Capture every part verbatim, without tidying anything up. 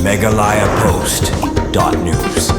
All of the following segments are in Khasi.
Meghalaya Post dot news.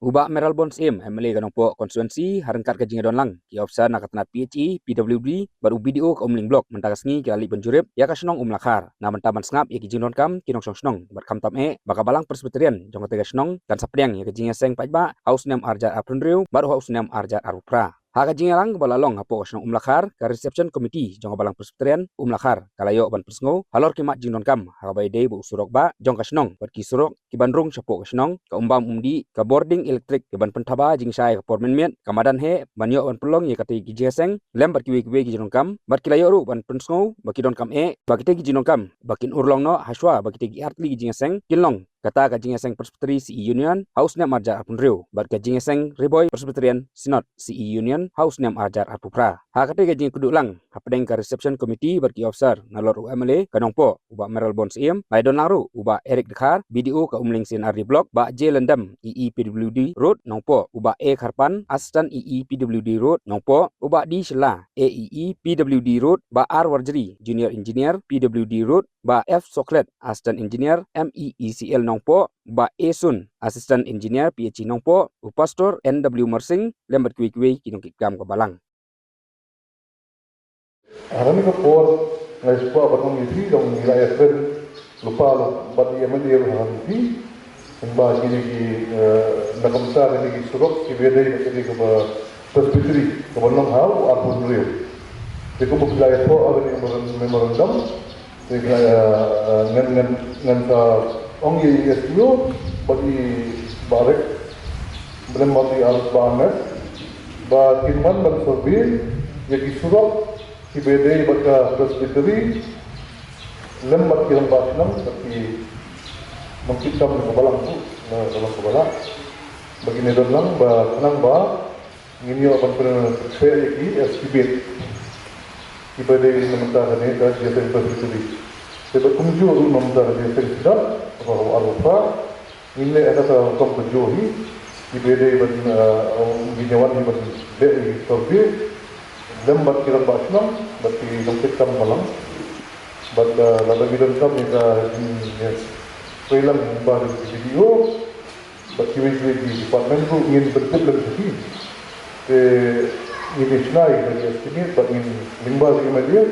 U Bah Mayralborn Syiem, M L A ka Nongpoh Constituency, ha ryngkat ka jingdon lang ki officer na ka tnat P H E, P W D bad u B D O ka Umling Block mynta ka sngi ki la leit ban jurip ïa ka shnong Umlakhar na bynta ban sngap ïa ki jingdonkam ki nongshong shnong bad khamtam eh ba ka Balang Presbyterian jong katei ka shnong kan sa pdiang ïa ka jingïaseng paidbah ha u snem arhajar arphew hynriew bad ha u snem arhajar arphew phra. Ha ka jingïalang kaba la long hapoh ka shnong Umlakhar, ka Reception Committee jong ka Balang Presbyterian Umlakhar ka la ïoh ban pynsngew halor ki mat jingdonkam ha kaba ïadei bad u surok bah jong ka shnong bad ki surok ki ban rung shapoh ka shnong, ka umbam umdih, ka bording elektrik, ki ban pynthaba jingshai ka por mynmiet, ka madan heh ban ïoh ban pynlong ïa katei ki jingïaseng lem bad kiwei kiwei ki jingdonkam. Bad ki la ïoh ruh ban pynsngew ba ki donkam eh ba kitei ki jingdonkam ba kin urlong noh hashwa ba kitei ki artylli ki jingïaseng kin long kata ka jingïaseng Presbytery C E Union ha u snem arhajar arphew hynriew bad ka jingïaseng Ri Bhoi Presbyterian Synod C E Union ha u snem arhajar arphew phra. Ha katei ka jingïakynduh lang hapdeng ka Reception Committee bad ki officer, nalor u M L A ka Nongpoh u Bah Mayralborn Syiem, la ïadon lang ruh u Bah Eric Dkhar, B D O ka Umling C and R D Block, Bah J Lyngdoh, E E P W D Road Nongpoh, u Bah A Kharpan, Assistant E E P W D Road Nongpoh, u Bah D Shylla, A E E P W D Road, Bah R Warjri, Junior Engineer, P W D Road, Bah F Sokhlet, Assistant Engineer, M E E C L Nongpoh, Bah A Sun, Assistant Engineer, P H E Nongpoh, u Pastor N W Marsing, lem bad kiwei kiwei ki nongkitkam ka Balang. Ha kane ka por nga kwah ban ong ïa phi, long ngi la ïakren lypa bad ïa ma dei ruh ha kane phi. Kumba kine ki, eh, na ka bynta kine ki surok kiba ïadei bad kane kaba Presbytery kaba long ha u arphew hynriew. Te kumba phi la ïathoh ha kane ka memorandum, te nga, eh, ngan, ngan, ngan sa ong ïa i S D O bad i Bah Rek, lem bad i Bah Arnett, ba kin wan ban survey ïa ki surok kiba ïadei bad ka Presbytery lem bad ki rangbah shnong bad ki nongkitkam ka Balang, na ka Balang, ka Balang. Ba kin ïadon lang ba khnang ba ngin ïoh ban pyntrei ïa ki estimate kiba ïadei na ka bynta kane ka jingïaseng Presbytery. Te bad kumjuh ruh na ka bynta ka jingïaseng Synod, kaba arphew phra, ngin leh ïa kata ka rukom ka juh hi, kiba ïadei ban, eh, ngin ïa wan hi ban leh ïa ki survey lem bad ki rangbah shnong bad ki nongkitkam Balang. Bad, eh, lada ngi donkam ïa ka, ïa, trei lang lyngba ki B D O bad kiwei kiwei ki department ruh ngin pyntip lem sha ki. Te ngin ïa shna ïa ka estimate bad ngin lyngba ki M L A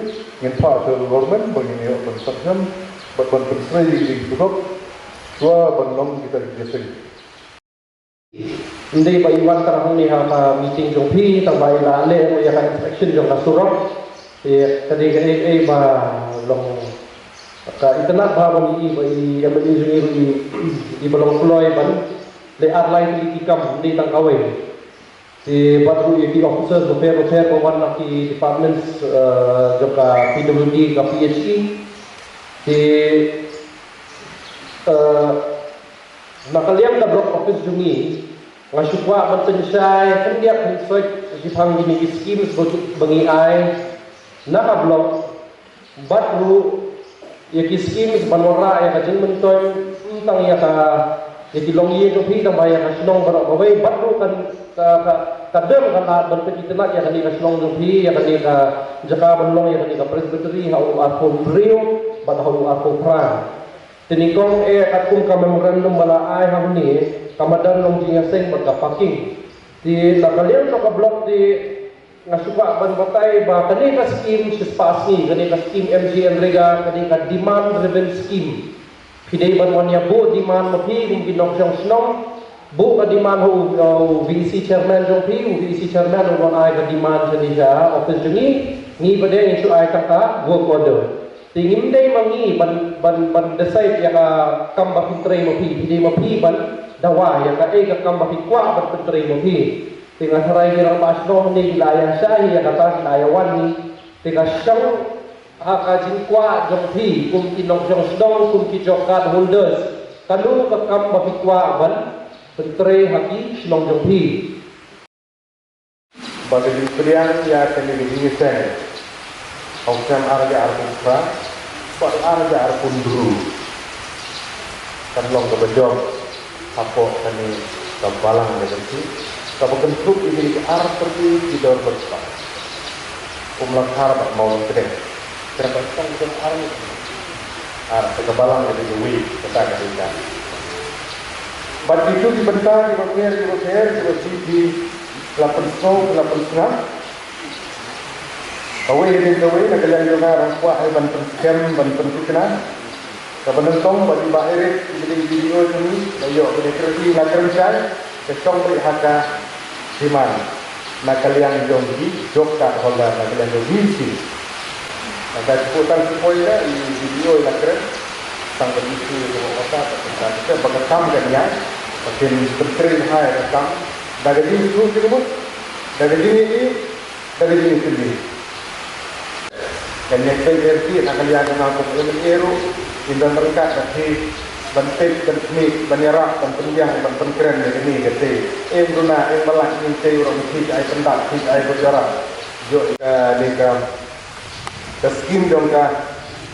ngin phah sha ka government ba ngin ïa ban sanction bad ban pyntrei ïa ki surok shuwa ban long kita ki jingïaseng. Ym dei ba i wan tang hangne ha ka meeting jong phi, tang ba i la leh ruh ïa ka inspection jong ka surok. Te ka dei kaei kaei ba long ka itynnad bha ba ngi i, ba i M L A jong ngi ruh i, i ba long kloi ban leh ar lai tylli ki kam, ym dei tang kawei. Te bad ruh ïa ki officers bapher bapher ba wan na ki departments, eh, jong ka P W D, ka P H E. Te, eh, na ka liang ka block office jong ngi, nga shu kwah ban pynshai khyndiat khynsoit shaphang kine ki schemes ba, ba ngi ai na ka block, bad ruh ïa ki schemes ban wanrah ïa ka jingmyntoi, ym tang ïa ka, ïa ki longïing jong phi, tang ba ïa ka shnong baroh kawei, bad ruh kan, ka, ka, ka dang ka lad ban pynitynnad ïa kane ka shnong jong phi, ïa kane ka jaka ban long ïa kane ka Presbytery ha u arphew hynriew bad ha u arphew phra. Te nyngkong eh katkum ka memorandum ba la ai hangne, ka madan long jingïaseng bad ka parking. Te na ka liang jong ka block te nga shu kwah ban batai ba kane ka scheme shispah sngi, kane ka scheme MGNREGA, kane ka demand driven scheme. Phi dei ban wan ïa buh demand ma phi kum ki nongshong shnong. Buh ka demand ha u, u VEC chairman jong phi, u VEC chairman u wan ai ka demand shane sha office jong ngi. Ngi pat de ngi shu ai tang ka work order. Te ngim dei ma ngi ban, ban, ban decide ïa ka kam ba phin trei ma phi, phi dei ma phi ban dawa ïa kaei ka kam ba phi kwah ban pyntrei ma phi. Te nga tharai ki rangbah shnong ne ki la ïa shah ïa kata, ki la ïa wan hi. Te ka shong ha ka jingkwah jong phi kum ki nongshong shnong, kum ki job card holders, kano ka kam ba phi kwah ban pyntrei ha ki shnong jong phi. Ba ka jingpdiang ïa kane ka jingïaseng ha u snem ar hajar arphew phra bad ar hajar arphew hynriew kan long kaba jop hapoh kane ka balang ka jong phi, kaba kynthup ïa kine ki ar tylli ki dor ba spah. Umlakhar bad Mawlai Kdeng. Kane ka song jong ar Ar, sa ka balang ka dei kawei, kata ka dei ka. Bad kito ki bynta kiba pher kiba pher kiba phi phi la pynsngew la pynsngap. Kawei hadien kawei na ka liang jong nga nga kwah ai ban pynskhem ban pynthikna. Kaba nyngkong ba i Bah Eric i dei video jong ngi, la ïoh ba dei kyrti na kren shai, ka shong beit ha ka demand na ka liang jong ki job card holder na ka liang jong ki shi. Na ka shu tang shu poi la i video i la kren tang ba i shu jong ka ka ka ka ba ka kam ka nia, ba kin pyntrei hai ka kam da ka jingshukor jingmut, da ka jingïeit, da ka jingïeit. Kan ïa pynbeit ïa ki na ka liang jong nga kum u M L A ruh, in don ryngkat bad phi ban peit ban khmih ban ïarap ban pynbiang ban pynkren ïa kane ka tei. Em duna em ba lah, ngi tei u rong, phi ai pyndap, phi ai bad ïarap. Jong ka ni ka ka skim jong ka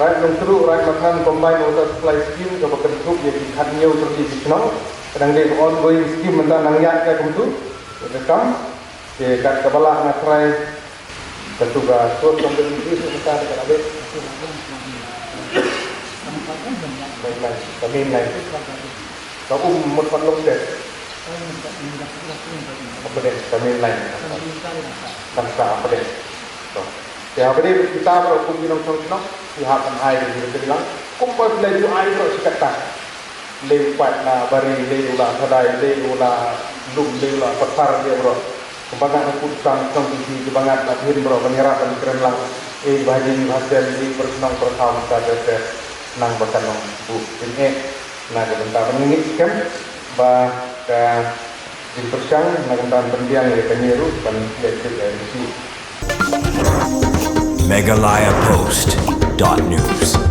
Raid Nongtluh Raid Mathang Combined Water Supply Scheme kaba kynthup ïa ki khathynñiew tylli ki shnong. Ka dang dei ka ongoing skim mynta, nang ïaid ka kumtu. Ka kam te kat kaba lah nga try ka tu ka suot jong ka English ka ta ka la bit. Ka main line, ka main line. Ka um mut pat long te. Apa deh, ka main line. Kan sa apa deh. To. Te haba dei kita baroh kum ki nongshong shnong, ki hap ban ai ka jingpynlang. Kumba ki la ju ai baroh shi katta. Lei u paip na bari, lei u la thadai, lei u la lum, lei u la pathar, lei baroh. Kumba nga na kut sang shnong ki, ki bangat la phin baroh ban ïarap ban kren lang. Eh, ba ji ba sem, eh, ba shnong ba thaw ka te te nang ba kan nong bu. Phin eh na ka bynta ban ngin skhem ba ka jingpyrshang na ka bynta ban pynbiang ïa ka nyi ruh ban leh tip ïa ka nyi. Meghalaya Post dot news.